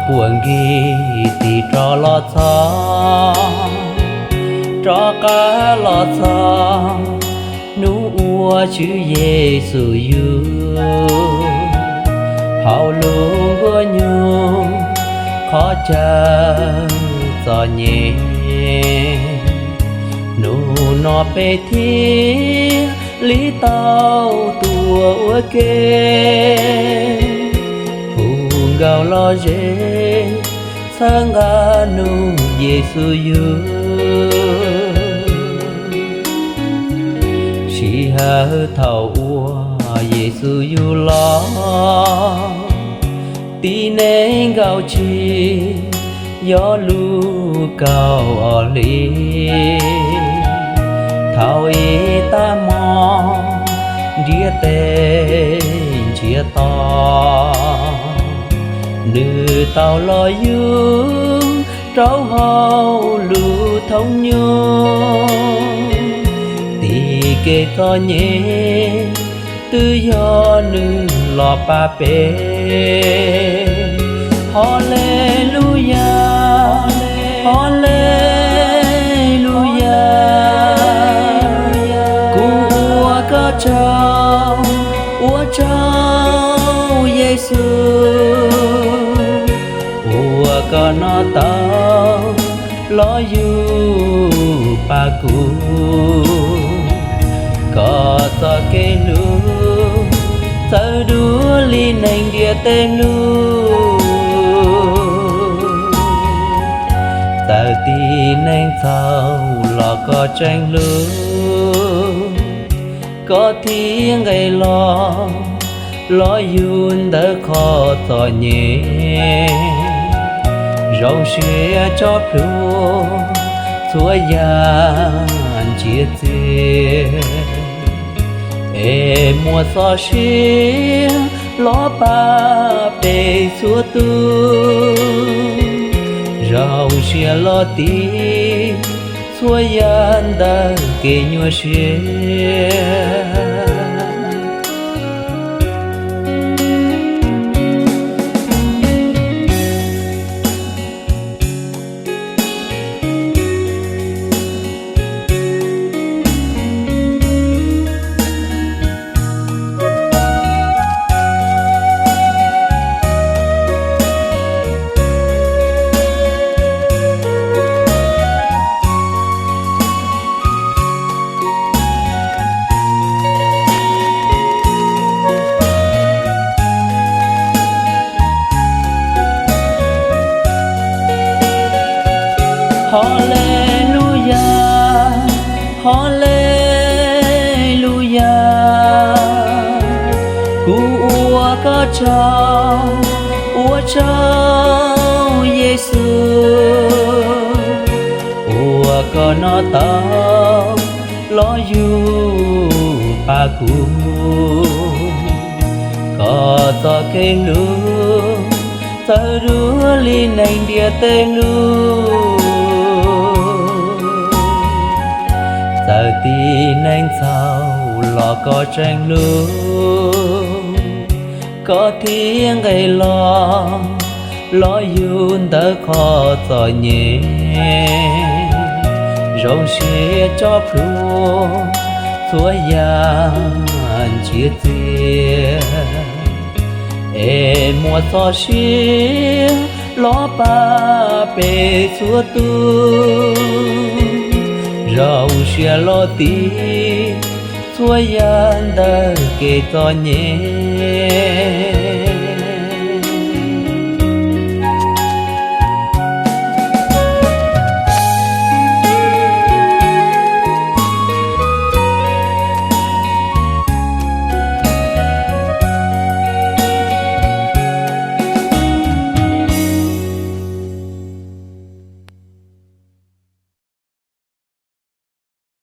puag ncig tig rov los txog, rov qab los txog hnub uas Tswv Yexus yug hauv lub nkuaj nyuj qhov chaw txom nyem. Hnub no peb thiaj li tau tuaj ua ke hu nkauj lom zem txhawb nqa hnub Yexus yug. Sij hawm thaum uas Yexus yug los, tib neeg nkaum tsib, yog lub kaum ob hlis. Thaum ib tag hmo ntiaj teb ntsiag to, nws tau los yug rau hauv lub thoob nyuj. Tim kev txom nyem twb yog nws los pab peb. Hos les lus yas, hos les lus yas, kuv ua koj tsaug, ua tsaug Yexus, uas koj no tau los yug pab kuv. Koj txoj kev hlub txawv dua li neeg ntiaj teb hlub. Txawm tib neeg txhaum los koj tseem hlub, koj thiaj nqes los, los yug ntawm qhov txom nyem. Zoo siab tso plhuav txhua yam ntsiab txiag, es muaj txoj sia los pab peb txhua tus. Zoo siab los tiv txhua yam ntawm kev nyuaj siab. Hos les lus yas, hos les lus yas, kuv ua koj tsaug, ua tsaug Yexus, uas koj no tau los yug pab kuv. Koj txoj kev hlub txawv dua li neeg ntiaj teb hlub. Txawm tib neeg txhaum los koj tseem hlub, koj thiaj nqes los, los yug ntawm qhov txom nyem. Zoo siab tso plhuav txhua yam ntsiab txiag, es muaj txoj sia los pab peb txhua tus. Zoo siab los tiv txhua yam ntawm kev txom nyem.